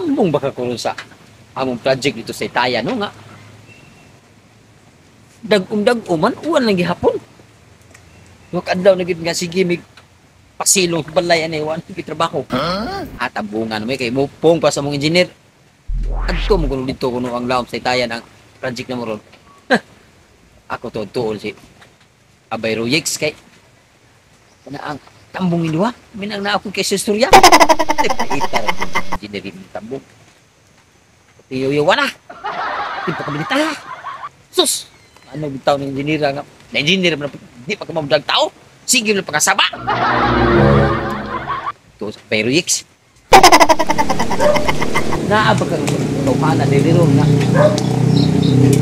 Tambong baka kuron sa among project dito sa Itaya, no nga. Dag-um-dag man, uwan lang gihapon. Wa kadlaw na gid nga sige mig pasilong balay ani wa nang trabaho. At tambungan mo kay mupong pa sa mong engineer. Adto mo kuno dito kuno ang laom sa Itayan ang project na mo ron. Ako to tuol si Abay Royex kay kana ang tambong ni duha minang na ako kay sa istorya. Ita engineer ni tambong. Tiyo na. Di pa kabilita. Sus! Ano bitaw ng engineer nga? Na engineer man di pa ka mamdag tao. Sige lang pagkasaba. Ito sa Peruix. Naa ba kang tawhana dili ron nga.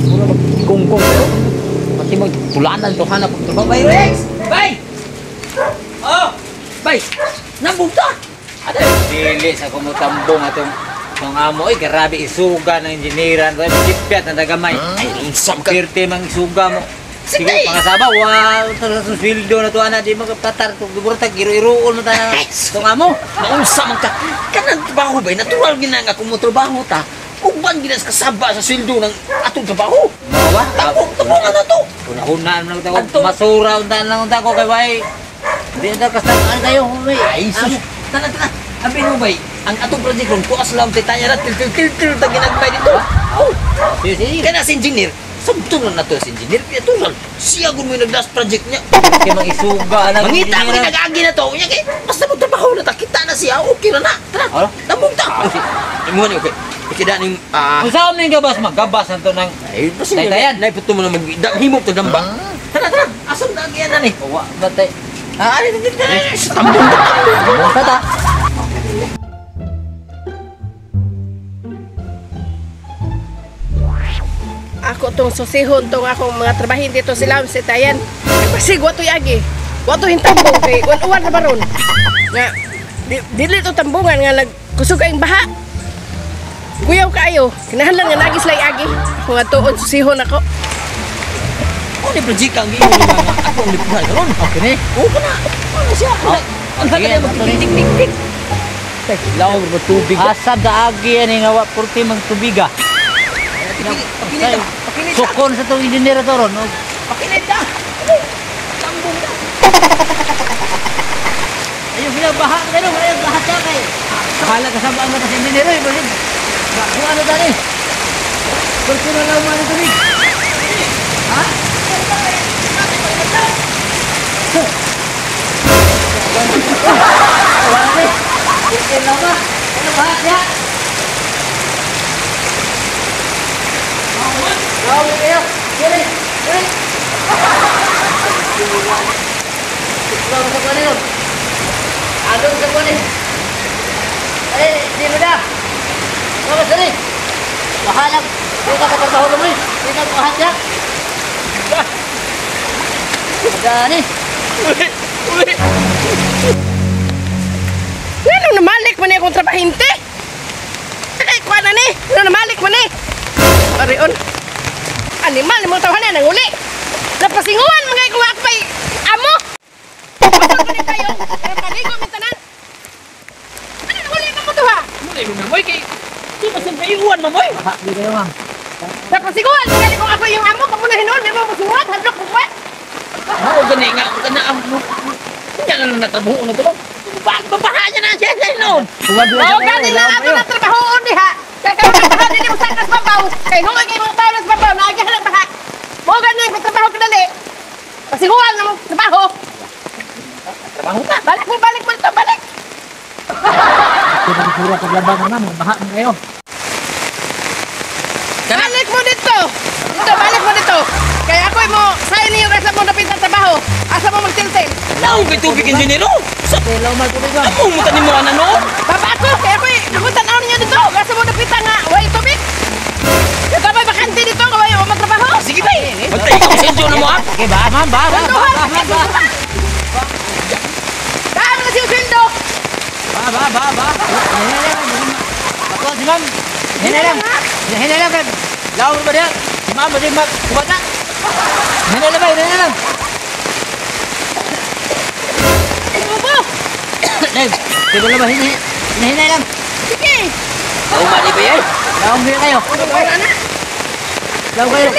Mura mag kungkong ko. Pati mag tulanan tawhana pag trabaho. Peruix! Bay! Oh! Bay! Nambong ta! Ano? Dili sa kumutambong atong mga amo ay grabe isuga ng engineeran ko sipyat na tagamay. Ay, unsam ka. Pirte mang isuga mo. Sige, Sige. pangasaba, wow, sa sweldo na to ana di magpatar kung burtag iro-iroon mo ta tong amo. Naunsa man ka. Kanang trabaho bay natural gina nga kung mo trabaho ta. Uban gina sa kasaba sa sweldo ng atong trabaho. Ba? Tambong tambungan na to. Una-unaan man lang Adto. ko. Masura untaan lang unta ko kay way. Di na kastamaan kayo, huy. Ay, sus. Tana, tana. Abi mo bay, ang atong project ron, kuas lang tayo tanya til til til til ta ginagbay dito. Oh, Sige, sige. kana si engineer. Sabto na nato si engineer, kaya tural. Siya gud mo yung nag-last project niya. Kay mang isuga na. Mangita ko nag-agi na to. Unya kay basta mo trabaho na ta, kita na siya, okay na na. Tara, Ano? tambong ta. Imo ni okay. Ikida ning ah Unsa man gabas magabas na to ng ay, basta Taytayan. Naiputo mo na mag himok to damba. Tara, tara. Asam na agian na ni. Wa batay. Ah, ari, ari, ari, tambong ta, tambong. Tata. Ako tong susihon tong akong mga trabahin dito sila sa Itayan. Pasig wa to'y agi. Wa to'y tambong kay uwan-uwan na baron. Nga dili to tambungan nga nagkusog ang baha. Kuyaw kaayo. Kinahanglan nga nagi sila agi. Ako nga tuon susihon ako. Mo ni project ang giimo ni mga ako ang lipunan karon. Okay ni. Oo ka na. Ano siya? Ang Sige, hagana magtik tik tik. Laom mo tubig. Asa daagi ani nga wa purti mang tubiga. Pakilit ta. Pakilit ta. Sukon sa tong engineer to ron. Pakilit ta. Tambong ta. Ayo sila baha kayo, ayo baha ta kay. Bahala ka sa mga sa engineer oy, basig. Kung ano tani? Purti na lang man tubig. Ha? Wala ni. Purti na ba? Ano baha siya? Grabe kayo. Dili, dili. Grabe sa kuwan nito. Ano sa kuwan eh? Eh, di mo na. Grabe sa rin. Bahala. Di ka katrabaho mo eh. Di ka kuhan siya. Dani. Uli, uli. Ngano namalik man ni akong trabahinte? Ay, kuha na ni. Ngano namalik man ni? Arion. Animal mo tawhanan nang uli. Napasinguan mga ikaw ako pa'y amo. Pasok ko ni tayo. Pero paligo mi tanan. Ano nang uli ka mo to ha? Muna yung mamoy kay di pa sa iuwan mamoy. Baha, di kayo ma'am. Napasinguan mga ikaw ako yung amo kamo na hinuon may mga pasinguan hadlok mo pa. Mao gani nga kana ang nya na natrabaho na to. Babaha niya na siya siya noon. Oo, gani lang ako na trabahoon diha. Kaya karon ang baha dili mo sakas babaw. Kay huwag kay mga tao sa babaw naagahan ang baha. Mo gani ang trabaho kadali. Pasinguan na mo trabaho. Trabaho ta. Balik mo, balik mo dito, balik. Pura paglabang na ma'am, baha man kayo. Kana Balik mo dito. Dito, balik mo dito. Kaya ako mo, sa inyo asa mo dapit ang trabaho. Asa mo magtiltil. naong kay tubig engineer. Sa Hello, ma'am, tubig ma'am. among mo tanim mo ana noon. Baba ako, kaya ako ako tanaw ninyo dito. Asa mo dapit nga, way tubig. Ito ba'y bakante dito, kaway mo magtrabaho. Sige bay. Bantay ka sa na mo ha. Okay, baha ma'am, baha, baha, Banduhan, baha, baha, baha. Dami na siya sweldo. Ba, ba, ba, ba. Hinay lang, ako si ma'am. Hinay lang. Hinay lang. Lawa ba diya? Si ma'am, ba ma'am, kubata. Hinay lang ba, hinay lang. Ubo. Nay, sige lang ba, hinay, hinay lang. Sige. Uma di ba yan? Laom kayo. Wala na. Laom kayo.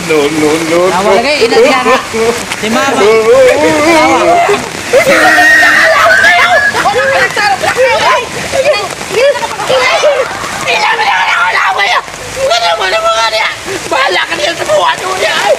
No, no, no, Tawa no. lagi, ina siya na. Si mama. Tawa. Wala ka nagtarap na kayo. Ay! Bahala ka niya sa buwan niya. Ay!